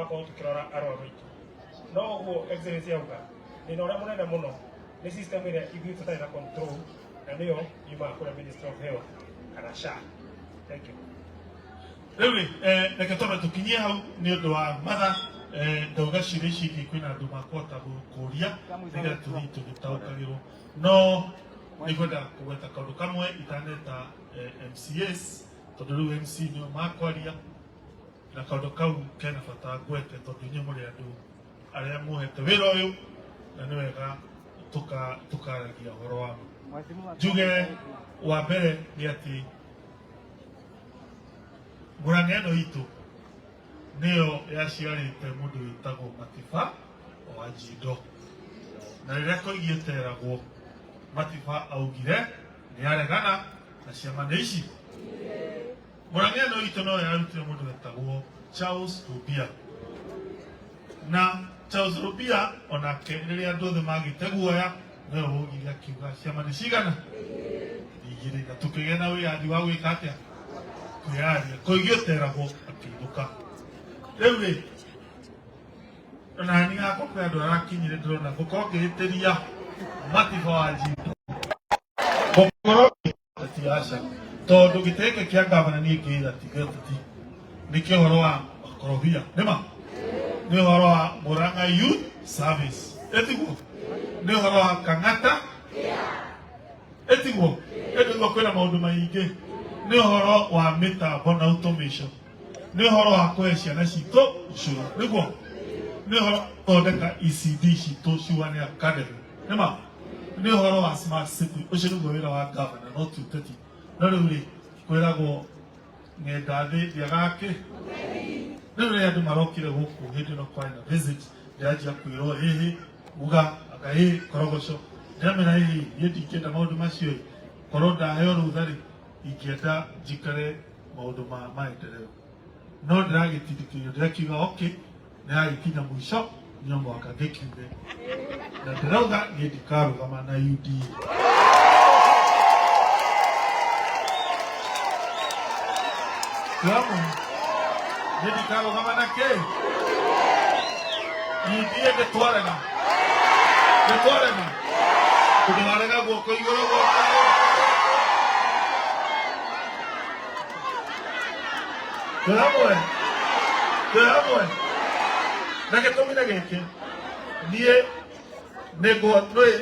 Tũgakorwo tũkĩrora arwaru aitũ. No ũguo Excellency auga, thĩna ũrĩa mũnene mũno nĩ system ĩrĩa ithuĩ tũtarĩ na control, na nĩyo yumaga kũrĩa Ministry of Health kana SHA. Thank you. Rĩu rĩ, reke twambe tũkinyie hau nĩ ũndũ wa matha. Ndauga ciũria ici ingĩ kwĩna andũ makũhota kũria nĩgetha tũthiĩ tũgĩtaũkagĩrwo, no nĩngwenda kũgweta kaũndũ kamwe itaneta MCAs, tondũ rĩu MC nĩo makwaria, na kaũndũ kau kena bata ngwete tondũ inyuĩ mũrĩ andũ arĩa muohete wĩra ũyũ na nĩ wega tũkaragia ũhoro wa ma. Njuge wa mbere nĩ atĩ Murang'a ĩno itũ nĩyo yaciarĩte mũndũ wĩtagwo Matiba wa Njindo, na rĩrĩa koigi ĩteragwo, Matiba augire nĩ aregana na ciama nĩ ici. Murang'a ĩno itũ no yarutire mũndũ wetagwo Charles Rubia, na Charles Rubia onake rĩrĩa andũ othe magĩte guoya nowe waugire akiuga ciama nĩ cigana igĩrĩ, na tũkĩgĩa na wĩyathi wa gwĩka atĩa? Kwĩyaria. Koigi ũteragwo akĩinũka. Rĩu rĩ, ona ni hakwa kwĩ andũ arakinyire, ndĩrona ngũkorwo ngĩhĩtĩria Matiba wa Njindo, ngũkorwo ti aca, tondũ gĩtĩ gĩkĩ kĩa gavana niĩ ngĩra ti gĩteti, nĩkĩo ũhoro wa makorobia nĩma, nĩ ũhoro wa Murang'a Youth Service, ĩtiguo nĩ ũhoro wa Kang'ata, ĩtiguo ĩtiguo kwĩna maũndũ maingĩ, nĩ ũhoro wa mĩtambo na automation, nĩ ũhoro wa kũhe ciana citũ ũcũrũ, nĩguo nĩ ũhoro wa gũthondeka ECD citũ ciwane academy, nĩma nĩ ũhoro wa smart city. Ũcio nĩguo wĩra wa gavana, no ti ũteti. No rĩu rĩ, kwĩragwo ng'enda thĩ ndĩagaga kĩ. Rĩu rĩrĩa andũ marokire gũkũ hĩndĩ ĩno kwarĩ na visit, ndĩranjia kwĩrwo ĩhĩ uga anga ĩ korogoco, ndĩramera ĩhĩ niĩ ndingĩenda maũndũ macio ĩ, korwo ndaheo rũtha rĩ, ingĩenda njikare maũndũ ma maendeleo, no ndĩragĩtindĩkĩrĩrio, ndĩrakiuga okay, nĩyagĩkinya mũico no mũhaka ngĩkiuge, na ndĩrauga niĩ ndikarũgama na UDA. Twamwe niĩ ndikarũgama na kĩ UDA. Nĩtwarega, nĩtwarega ũndũ warega guoko igũrũ, guoko igũrũ. Twĩ hamwe, twĩ hamwe. Na gĩtũmi nĩ gĩkĩ, niĩ nĩ nĩ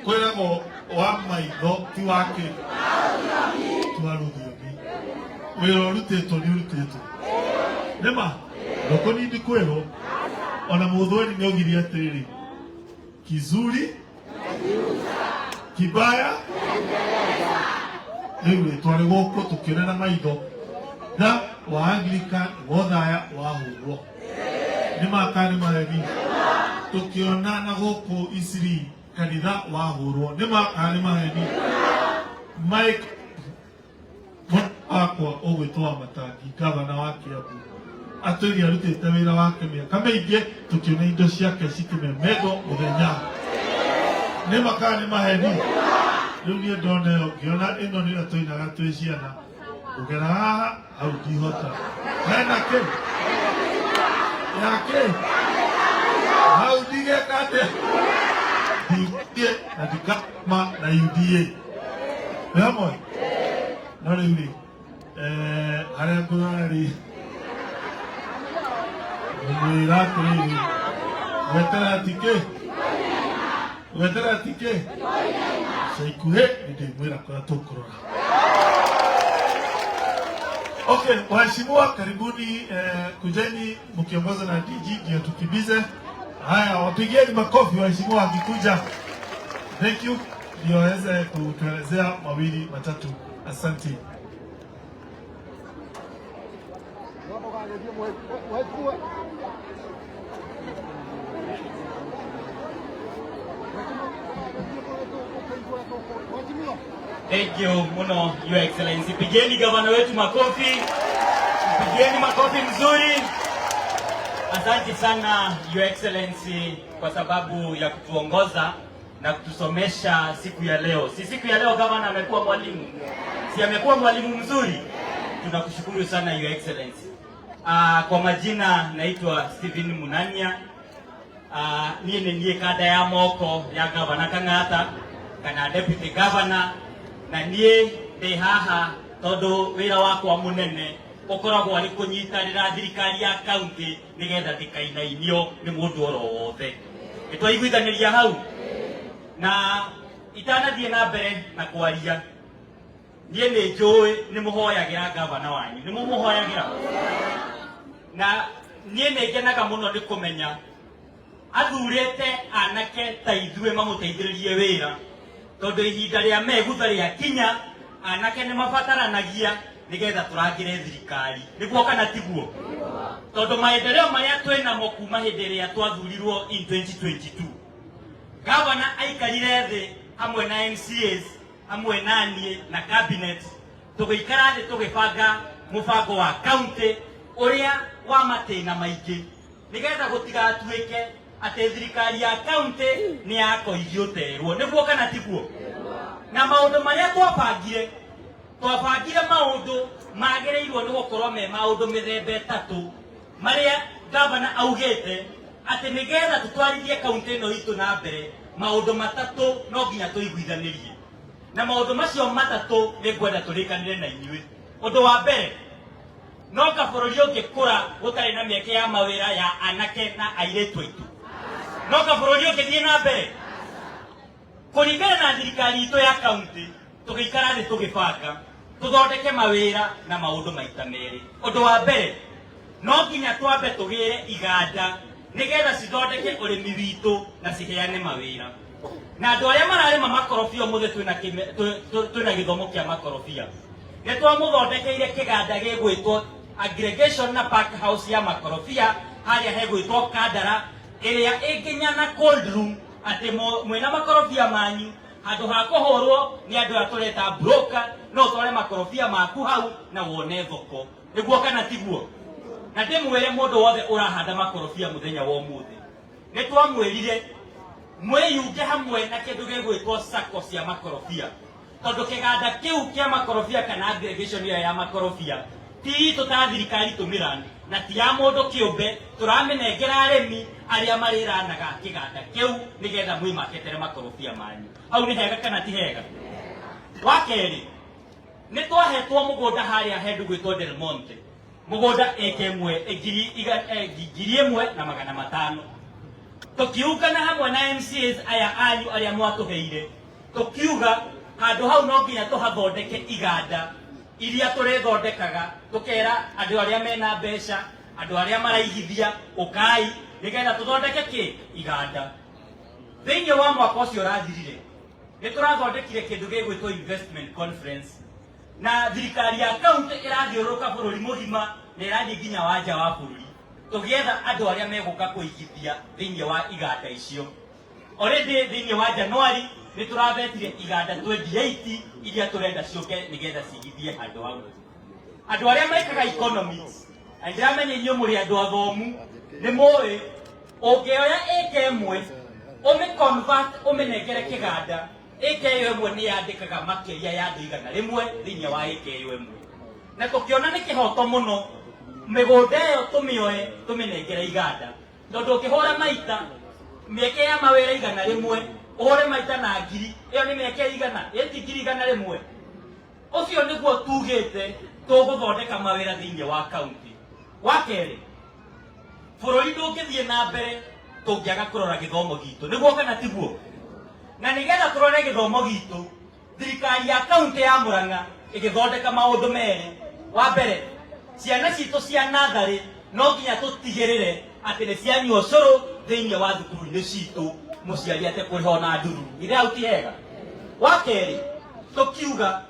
kwĩragwo wa maitho ti wa kĩ, ti wa rũthiomi. Wĩra ũrutĩtwo nĩ ũrutĩtwo nĩma ndũkũni ndikwĩrwo. Ona mũthweri nĩ augire atĩrĩrĩ, kizuri kibaya. Rĩu rĩ, twarĩ gũkũ tũkĩona na maitho tha wa Anglican wothaya wahũrwo nĩ maka nĩ maregi, tũkĩona na gũkũ Isiri kanitha wahũrwo nĩ maka nĩ maheni. Mike wakwa ũgwĩtwo wa Matangi, gavana wa Kiambu, atũire arutĩte wĩra wake mĩaka mĩingĩ, tũkĩona indo ciake cikĩmemendwo mũthenya, nĩ makaa nĩ maheni. Rĩu niĩ ndona ĩyo ngĩona ĩno nĩyo tũinaga twĩ ciana, kũgera haha hau ndihota, hena kĩ yakĩ hau ndigeka atĩa, ndithiĩ na ndikama na UDA. Nĩ hamwe. No rĩu rĩ, harĩa ngũrora rĩ, ngũmwĩra atĩrĩrĩ, gwetera tikĩ, gwetera tikĩ, ica ikuhĩ nĩ ndĩmwĩra kũrĩa tũkũrora. Okay, waheshimiwa, karibuni, kujeni mkiongozwa na DG ndio tukimbize. Haya, wapigieni makofi waheshimiwa wakikuja. Thank you, ndio waweze kutuelezea mawili matatu. Asante. Thank you muno, Your Excellency. Pigeni gavana wetu makofi. Pigeni makofi mzuri. Asante sana, Your Excellency, kwa sababu ya kutuongoza na kutusomesha siku ya leo. Si siku ya leo gavana amekuwa mwalimu? Si amekuwa mwalimu mzuri? Tunakushukuru sana, Your Excellency. Kwa majina naitwa Stephen Munania. Niĩ nĩ niĩ kanda ya moko ya gavana Kang'ata kana deputy governor, na niĩ ndĩ haha tondũ wĩra wakwa mũnene ũkoragwo arĩ kũnyitanĩra thirikari ya kaunti nĩgetha ndĩkainainio nĩ mũndũ oro wothe. Nĩtwaiguithanĩria hau? Na itanathiĩ na mbere na kwaria, niĩ nĩ njũĩ nĩ mũhoyagĩra gavana wanyu, nĩ mũmũhoyagĩra, na niĩ nĩ ngenaga mũno nĩ kũmenya athurĩte anake ta ithuĩ mamũteithĩrĩrie wĩra, tondũ ihinda rĩa megutha rĩa kinya anake nĩ mabataranagia nĩgetha tũrangĩre thirikari. Nĩguo kana tiguo? Tondũ maendeleo marĩa twĩ namo kuma hĩndĩ ĩrĩa twathurirwo in 2022, gavana aikarire thĩ hamwe na MCAs, hamwe na niĩ na cabinet, tũgĩikara thĩ tũgĩbanga mũbango wa county ũrĩa wa matĩna maingĩ, nĩgetha gũtigatuĩke atĩ thirikari ya county nĩ yakoirio terwo. Nĩguo kana tiguo? Na maũndũ marĩa twabangire, twabangire maũndũ magĩrĩirwo nĩ gũkorwo me maũndũ mĩthemba ĩtatũ, marĩa gavana augĩte atĩ nĩgetha tũtwarithie kaunti ĩno itũ na mbere, maũndũ matatũ no nginya tũiguithanĩrie. Na maũndũ macio matatũ nĩ ngwenda tũrĩkanĩre na inyuĩ. Ũndũ wa mbere, no ka bũrũri ũngĩkũra gũtarĩ na mĩeke ya mawĩra ya anake na airĩtu aitũ? No ka bũrũri ũngĩthiĩ na mbere? Kũringana na thirikari itũ ya kaunti, tũgĩikara thĩ tũgĩbanga tũthondeke mawĩra na maũndũ maita merĩ. Ũndũ wa mbere, no nginya twambe tũgĩre iganda nĩgetha cithondeke ũrĩmi witũ na ciheane mawĩra. Na andũ arĩa mararĩma makorobia, ũmũthĩ twĩna gĩthomo kĩa makorobia, nĩ twamũthondekeire kĩganda gĩgwĩtwo aggregation na pack house ya makorobia harĩa hegwĩtwo Kandara, ĩrĩa ĩnginya na cold room, atĩ mwĩna makorobia manyu, handũ ha kũhũrwo nĩ andũ aya tũreta broker, no ũtware makorobia maku hau na wone thoko. Nĩguo kana tiguo? Na ndĩmwĩre, mũndũ wothe ũrahanda makorobia mũthenya wa ũmũthĩ, nĩ twamwĩrire mwĩyunge hamwe na kĩndũ gĩgwĩtwo sacco cia makorobia, tondũ kĩganda kĩu kĩa makorobia kana aggregation ĩyo ya makorobia ti itũ ta thirikari tũmĩrani, na ti ya mũndũ kĩũmbe. Tũramĩnengera arĩmi arĩa marĩranaga kĩganda kĩu nĩgetha mwĩmaketere makorobia manyu. Hau nĩ hega kana ti hega? Wa kerĩ, nĩ twahetwo mũgũnda harĩa hendu gwĩtwo Del Monte, mũgũnda ĩka ĩmwe 1,500. Tũkiungana hamwe na MCAs aya anyu arĩa mwatũheire, tũkiuga handũ hau no nginya tũhathondeke iganda iria tũrĩthondekaga, tũkera andũ arĩa mena mbeca, andũ arĩa maraigithia, ũkai nĩgetha tũthondeke kĩ iganda. Thĩinĩ wa mwaka ũcio ũrathirire, nĩ tũrathondekire kĩndũ gĩgwĩtwo investment conference, na thirikari ya kaunti ĩrathiũrũrũka bũrũri mũgima na ĩrathiĩ nginya wa nja wa bũrũri tũgĩetha andũ arĩa megũka kũigithia thĩinĩ wa iganda icio. Already thĩinĩ wa Januari nĩ tũrabetire iganda 28 iria tũrenda ciũke nĩgetha cigithie handũ hau. Andũ arĩa mekaga economics, na ndĩramenya inyuĩ mũrĩ andũ athomu, nĩ mũĩ ũngĩoya ĩka ĩmwe ũmĩ convert ũmĩnengere kĩganda, ĩka ĩyo ĩmwe nĩ yandĩkaga makĩria ya andũ 100 thĩinĩ wa ĩka ĩyo ĩmwe. Na tũkĩona nĩ kĩhoto mũno mĩgũnda ĩyo tũmĩoe tũmĩnengere iganda, tondũ ũngĩhũra maita mĩeke ya mawĩra 100, ũhũre maita na ngiri, ĩyo nĩ mĩeke igana ĩti 100,000. Ũcio nĩguo tugĩte tũgũthondeka mawĩra thĩinĩ wa kaunti. Wa kerĩ, bũrũri ndũngĩthiĩ na mbere tũngĩaga kũrora gĩthomo gitũ. Nĩguo kana tiguo? Na nĩgetha tũrore gĩthomo gitũ, thirikari ya kaunti ya Murang'a ĩgĩthondeka maũndũ merĩ. Wa mbere, ciana citũ cia natharĩ no nginya tũtigĩrĩre atĩ nĩ cianyua ũcũrũ thĩinĩ wa thukuru-inĩ citũ, mũciari atekũrĩha ona ndururu. Githĩ hau ti hega? Wa kerĩ, tũkiuga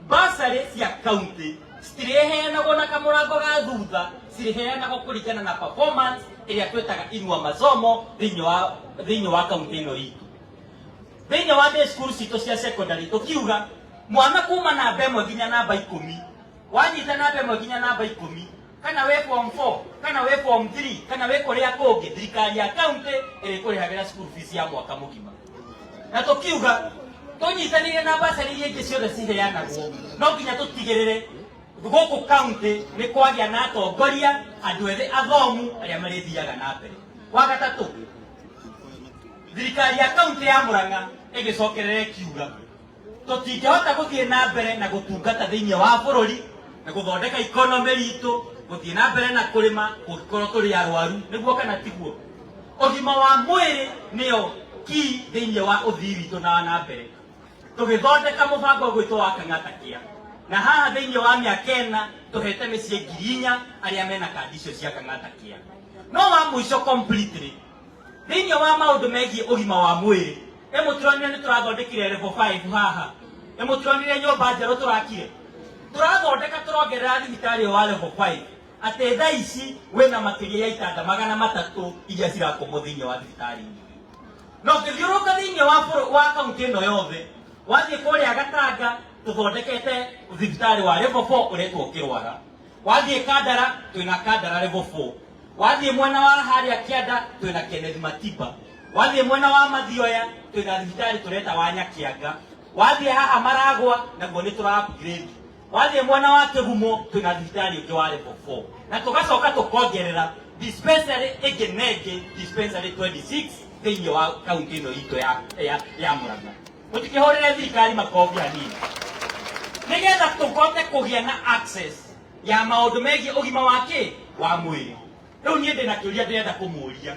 basarĩ cia kaunti citirĩheanagwo na kamũrango ga thutha, cirĩheanagwo kũringana na performance ĩrĩa twĩtaga Inua Masomo thĩinĩ wa kaunti ĩno itũ. Thĩinĩ wa day school citũ cia secondary, tũkiuga mwana kuma namba 1 nginya namba 10, wanyita namba 1 nginya namba 10, kana wĩ form 4, kana wĩ form 3, kana wĩ kũrĩa kũngĩ, thirikari ya kaunti ĩrĩkũrĩhagĩra school fees ya mwaka mũgima. Na tũkiuga tũnyitanĩire na basarĩ iria ingĩ ciothe ciheanagwo, no nginya tũtigĩrĩre Gũkũ county nĩ kwagĩa na atongoria andũ ethĩ athomu arĩa marĩthiaga na mbere. Wa gatatũ, thirikari ya kaunti ya Murang'a ĩgĩcokerera ĩkiuga tũtingĩhota gũthiĩ na mbere na gũtungata thĩinĩ wa bũrũri na gũthondeka economy ritũ, gũthiĩ na mbere na kũrĩma kũngĩkorwo tũrĩ arwaru. Nĩguo kana tiguo? Ũgima wa mwĩrĩ nĩyo key thĩinĩ wa ũthii witũ na na mbere. Tũgĩthondeka mũbango ũgwĩtwo wa Kang'ata Care, na haha thĩinĩ wa mĩaka 4 tũhete mĩciĩ 4,000 arĩa mena kandi icio cia Kang'ata Care. No wa mũico completely thĩinĩ wa maũndũ megiĩ ũgima wa mwĩrĩ, ĩmũtũronire nĩ tũrathondekire level 5 haha, ĩmũtũronire nyũmba njerũ tũrakire, tũrathondeka tũrongerera thibitarĩ ĩyo wa level 5 atĩ thaa ici wĩna makĩria ya itanda 300 iria cirakomwo thĩinĩ wa thibitarĩ-inĩ. Na ũngĩthiũrũrũka thĩinĩ wa kaunti ĩno yothe, wathiĩ kũrĩa Gatanga tũthondekete thibitarĩ wa level 4 ũretwo Kĩrwara, wathiĩ Kandara twĩna Kandara level 4, wathiĩ mwena wa harĩa Kĩanda twĩna Kenneth Matiba, wathiĩ mwena wa Mathioya twĩna thibitarĩ tũreta wa Nyakianga, wathiĩ haha Maragwa naguo nĩ tũra upgrade, wathiĩ mwena wa Kĩgumo twĩna thibitarĩ ũngĩ wa level 4, na tũgacoka tũkongerera dispensary ĩngĩ na ĩngĩ, dispensary 26 thĩinĩ wa kaunti ĩno itũ ya Murang'a. Mũtikĩhũrĩre thirikari makobi hanini nĩgetha tũhote kũgĩa na access ya maũndũ megiĩ ũgima wa kĩ wa mwĩrĩ. Rĩu niĩ ndĩna kĩũria ndĩrenda kũmũria,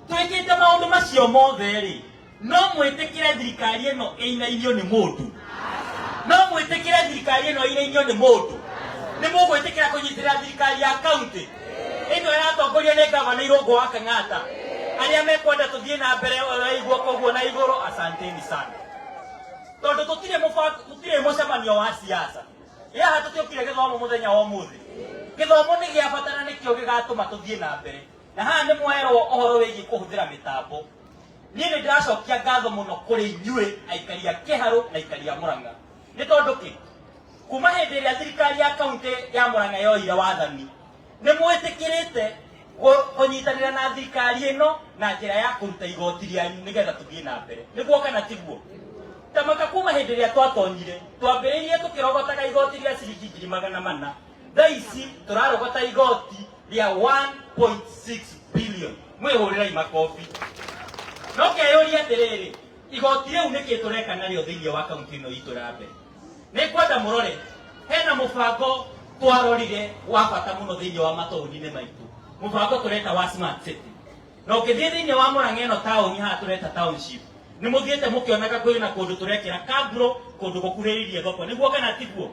twĩkĩte maũndũ macio mothe rĩ, no mwĩtĩkĩre thirikari ĩno ĩinainio nĩ mũndũ? No mwĩtĩkĩre thirikari ĩno ĩinainio nĩ mũndũ? Nĩ mũgwĩtĩkĩra kũnyitĩrĩra thirikari ya kaunti ĩno ĩratongorio nĩ gavana Irũngũ wa Kang'ata? Arĩa mekwenda tũthiĩ na mbere oyaigua koguo na igũrũ, asanteni sana, tondũ tũtirĩ mũbango, tũtirĩ mũcemanio wa siasa yaha. Tũtiũkire gĩthomo mũthenya wa ũmũthĩ. Gĩthomo nĩ gĩa bata na nĩkĩo gĩgatũma tũthiĩ na mbere. Na haha nĩ mwerwo ũhoro wĩgiĩ kũhũthĩra mĩtambo. Niĩ nĩ ndĩracokia ngatho mũno kũrĩ inyuĩ aikari a Kĩharũ na aikari a Murang'a, nĩ tondũ kĩ kuma hĩndĩ ĩrĩa thirikari ya kaunti ya Murang'a yoire wathani, nĩ mwĩtĩkĩrĩte kũnyitanĩra na thirikari ĩno na njĩra ya kũruta igoti rĩanyu nĩgetha tũthiĩ na mbere. Nĩguo kana tiguo? Tamaka kuma hĩndĩ ĩrĩa twatonyire, twambĩrĩirie tũkĩrogotaga igoti rĩa ciringi 400,000. Thaa ici tũrarogota igoti rĩa 1.6 billion. Mwĩhũrĩrai makobi. No keyũria atĩrĩrĩ, igoti rĩu nĩkĩ tũreka narĩo thĩinĩ wa kaunti ĩno itũ ya mbere? Nĩ ngwenda mũrore hena mũbango twarorire wa bata mũno thĩinĩ wa mataũni-inĩ maitũ, mũbango tũreta wa smart city. Na ũngĩthiĩ thĩinĩ wa Murang'a ĩno taũni haha tũreta township, nĩ mũthiĩte mũkĩonaga kwĩna kũndũ tũrekĩra kabro kũndũ gũkuhĩrĩirie thoko. Nĩguo kana tiguo?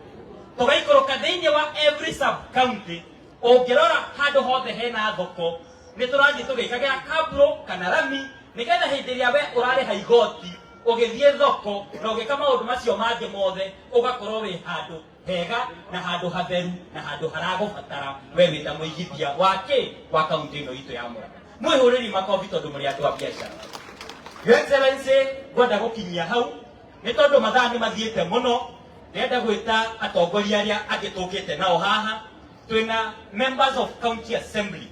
Tũgaikũrũka thĩinĩ wa every sub county, ũngĩrora handũ hothe hena thoko nĩ tũrathiĩ tũgĩkagĩra kabro kana rami, nĩgetha hĩndĩ ĩrĩa we ũrarĩha igoti ũgĩthiĩ thoko na ũgĩka maũndũ macio mangĩ mothe, ũgakorwo wĩ handũ hega na handũ hatheru na handũ haragũbatara we wĩ ta mũigithia wa kĩ wa kaunti ĩno itũ ya Murang'a. Mwĩhũrĩri makobi tondũ mũrĩ andũ a biacara. Your Excellency, ngwenda gũkinyia hau nĩ tondũ mathaa nĩ mathiĩte mũno. Ndĩrenda gwĩta atongoria arĩa angĩ tũkĩte nao haha. Twĩna members of county assembly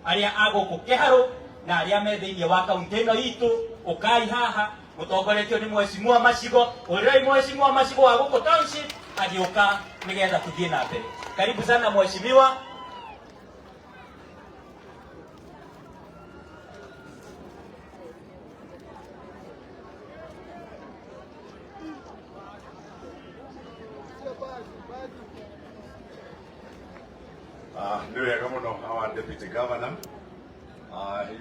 arĩa a gũkũ Kĩharũ na arĩa me thĩinĩ wa kaunti ĩno itũ, ũkai haha mũtongoretio nĩ mheshimiwa Macigo. Ũrĩrai mheshimiwa Macigo wa gũkũ township agĩũka nĩgetha tũthiĩ na mbere. Karibu sana mheshimiwa. Nĩ wega mũno, our deputy governor,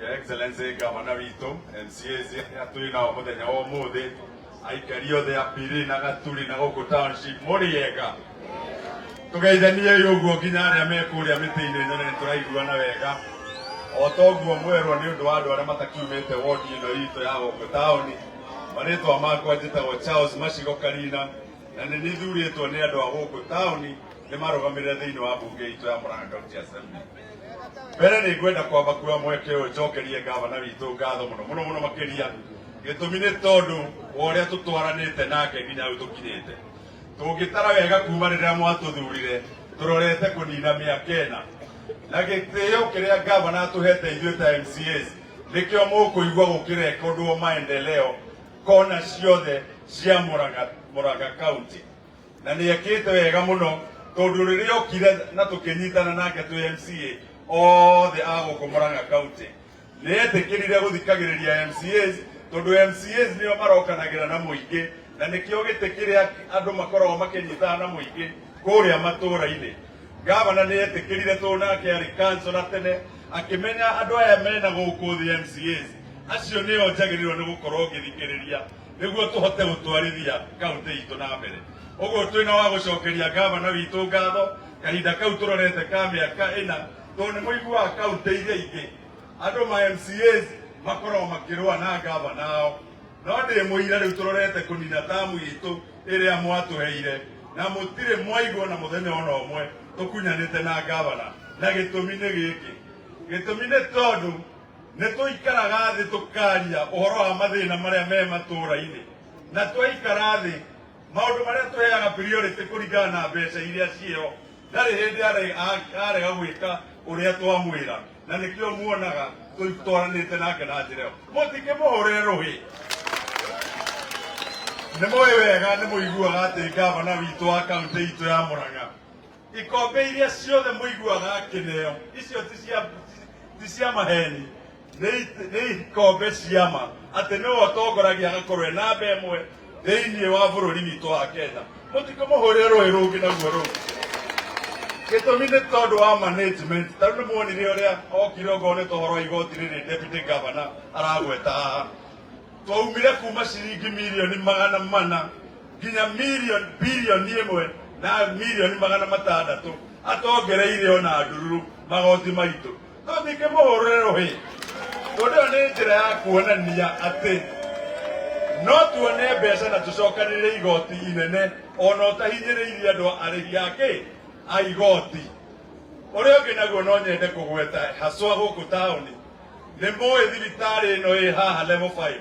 Your Excellency governor witũ, MCAs arĩa twĩ nao mũthenya wa ũmũthĩ, aikari othe a Piri na Gaturi na gũkũ township, mũrĩ ega? Tũgeithaniei ũguo nginya arĩa me kũrĩa mĩtĩ-inĩ nyone nĩ tũraiguana wega. O toguo mwerwo, nĩ ũndũ wa andũ arĩa matakiumĩte wodi ĩno itũ ya gũkũ taũni, marĩtwa makwa njĩtagwo Charles Macigo Karina, na nĩ nĩthurĩtwo nĩ andũ a gũkũ taũni nĩ marũgamĩrĩre thĩinĩ wa mbunge itũ ya Murang'a County Assembly. Mbere nĩ ngwenda kwamba kuoya mweke ũyũ njokerie gavana witũ ngatho mũno mũno mũno makĩria. Gĩtũmi nĩ tondũ wa ũrĩa tũtwaranĩte nake nginya hau tũkinyĩte. Tũngĩtara wega kuma rĩrĩa mwatũthurire, tũrorete kũnina mĩaka 4, na gĩtĩo kĩrĩa gavana atũhete ithuĩ ta MCAs nĩkĩo mũkũigua gũkĩrekondwo maendeleo kona ciothe cia Murang'a County, na nĩ ekĩte wega mũno. Tondu riria okire na tukinyitana nake twi MCA othe a guku Murang'a County, nĩ etĩkĩrire gũthikagĩrĩria MCAs, tondũ MCAs nĩo marokanagĩra na mũingĩ, na nĩkĩo gĩtĩ kĩrĩa andũ makoragwo makĩnyitana na mũingĩ kũrĩa matũũra-inĩ. Gavana nĩ etĩkĩrire, tondũ nake arĩ kansora tene, akĩmenya andũ aya mena gũkũ thĩ MCAs acio nĩo njagĩrĩirwo nĩ gũkorwo ngĩthikĩrĩria nĩguo tũhote gũtwarithia kaunti itũ na mbere. Ũguo twĩna wa gũcokeria gavana witũ ngatho kahinda kau tũrorete ka mĩaka 4, tondũ nĩ mũiguaga kaunti iria ingĩ andũ ma MCAs makoragwo makĩrũa na gavana ao, no ndĩ mũira rĩu tũrorete kũnina tamu itũ ĩrĩa mwatũheire, na mũtirĩ mwaigua na mũthenya ona ũmwe tũkunyanĩte na gavana. Na gĩtũmi nĩ gĩkĩ, gĩtũmi nĩ tondũ nĩ tũikaraga thĩ tũkaria ũhoro wa mathĩna marĩa me matũũra-inĩ, na twaikara thĩ maũndũ marĩa tũheaga priority kũringana na mbeca iria ciĩho, ndarĩ hĩndĩ arega gwĩka ũrĩa twamwĩra, na nĩkĩo muonaga tũtwaranĩte nake na njĩra ĩyo. Mũtikĩmũhũrĩre rũhĩ. Nĩ mũĩ wega, nĩ mũiguaga atĩ gavana witũ wa kaunti itũ ya Murang'a, ikombe iria ciothe mũiguaga akĩneo, icio ti cia maheni, nĩ ikombe ciama atĩ nĩwe ũtongoragia agakorwo e namba 1 thĩinĩ wa bũrũri witũ wa Kenya. Mũtikĩmũhũrĩre rũhĩ rũngĩ naguo rũu. Gĩtũmi nĩ tondũ wa management. Ta rĩu nĩ muonire ũrĩa okire, okorwo nĩ ta ũhoro wa igoti rĩrĩ deputy governor aragweta haha, twaumire kuma ciringi mirioni 400 nginya 1.6 bilioni atongereire ona ndururu magoti maitũ. Tũtikĩmũhũrĩre rũhĩ, tondũ ĩyo nĩ njĩra ya kuonania atĩ no tuone mbeca na tũcokanĩrĩre igoti inene ona ũtahinyĩrĩirie andũ arĩhi ake a igoti. Ũrĩa ũngĩ naguo no nyende kũgweta haswa gũkũ taũni, nĩ mũĩ thibitarĩ ĩno ĩ haha level 5.